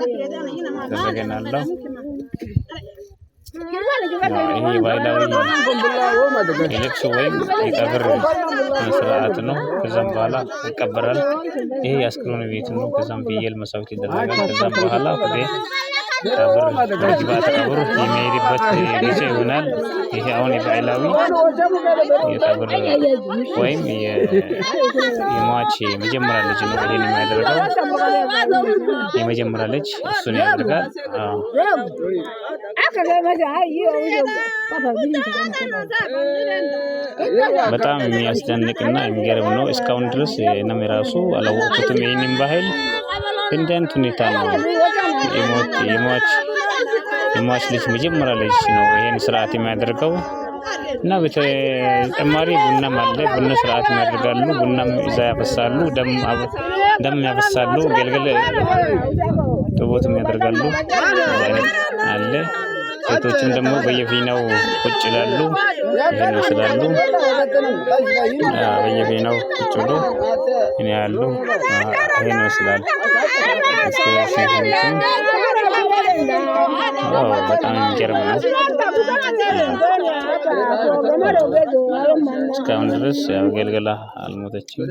ተደረገናለሁ። ይሄ ባህላዊ የለቅሶ ወይም የቀብር ስርዓት ነው። ከዛም በኋላ ይቀበራል። ይሄ የአስክሬኑ ቤት ነው። ከዛም ፍየል መስዋዕት ይደረጋል። ከዛም በኋላ ወደ ቀብር ወደ ግብዓተ ቀብር የሚሄድበት ጊዜ ይሆናል። ይሄ አሁን የባህላዊ የቀብር ወይም የሟች የመጀመሪያ ልጅ ነው። ይሄን የሚያደርገው የመጀመሪያ ልጅ እሱን ያደርጋል። በጣም የሚያስደንቅና የሚገርም ነው። እስካሁን ድረስ እኔም ራሱ አላወቅኩትም ይሄንን ባህል። እንዲህ አይነት ሁኔታ ነው የሟች ልጅ መጀመሪያ ልጅ ነው ይሄን ስርዓት የሚያደርገው። እና በተጨማሪ ቡናም አለ። ቡና ስርዓት ያደርጋሉ። ቡናም እዛ ያፈሳሉ፣ ደም ያፈሳሉ፣ ገልገል ጥቦትም ያደርጋሉ አለ። ሴቶችም ደግሞ በየፊናው ቁጭ ይላሉ። ይሄን ይመስላሉ። በየፊናው ቁጭ ብሎ እኔ ያሉ ይሄን ይመስላል። በጣም የሚገርም ነው። እስካሁን ድረስ ያው ገልገላ አልሞተችም።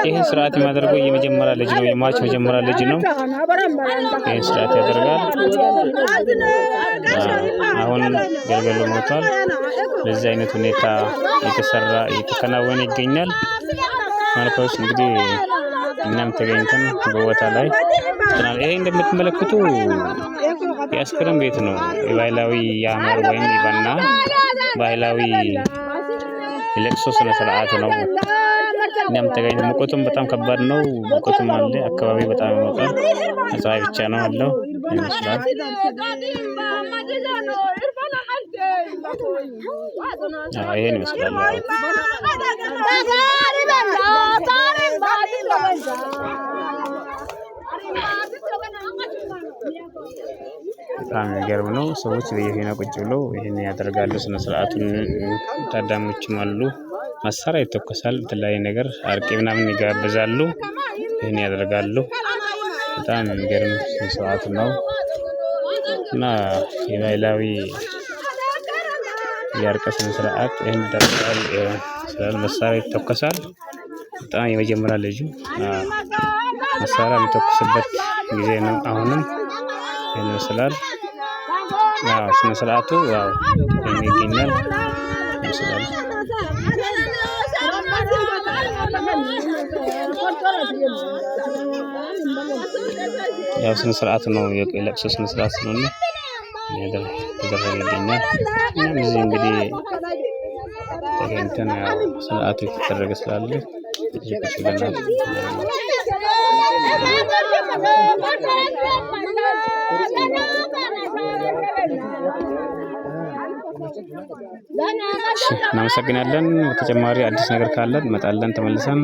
ይህን ስርዓት የሚያደርገው የመጀመሪያ ልጅ ነው። የሟች መጀመሪያ ልጅ ነው። ይህን ስርዓት ያደርጋል። አሁን ገልገሉ ሞቷል። በዚህ አይነት ሁኔታ የተሰራ እየተከናወነ ይገኛል። ማርኮስ እንግዲህ እኛም ተገኝተን በቦታ ላይ ይሄ እንደምትመለከቱ የአስክሬን ቤት ነው። የባህላዊ የአማር ወይም የባና ባህላዊ የለቅሶ ስነ ስርዓት ነው። እኛም ተገኝተን ሙቀቱም በጣም ከባድ ነው። ሙቀቱም አለ። አካባቢ በጣም ይሞቃል። ፀሐይ ብቻ ነው አለው ይመስላል። ይሄን ይመስላል። በጣም የሚገርም ነው። ሰዎች በየፊና ቁጭ ብለው ይህን ያደርጋሉ። ስነ ስርዓቱን ታዳሚዎችም አሉ። መሳሪያ ይተኮሳል። የተለያየ ነገር አርቄ ምናምን ይጋብዛሉ። ይህን ያደርጋሉ። በጣም የሚገርም ስነ ስርዓት ነው እና የባህላዊ የእርቅ ስነ ስርዓት ይህን ይደረጋል። ስላል መሳሪያ ይተኮሳል። በጣም የመጀመሪያ ልጁ መሳሪያ የሚተኩስበት ጊዜ ነው። አሁንም ይመስላል ያው ስነ ስርዓቱ ያው ይገኛል ይመስላል። ያው ስነ ስርዓት ነው፣ የለቅሶ ስነ ስርዓት ስለሆነ ተደረገ ይገኛል። እኛም እዚህ እንግዲህ ተገኝተን ያው ስርዓቱ የተደረገ ስላለ ቁጭ ብለናል። እናመሰግናለን። በተጨማሪ አዲስ ነገር ካለን እንመጣለን ተመልሰን።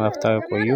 አፍታ ቆዩ።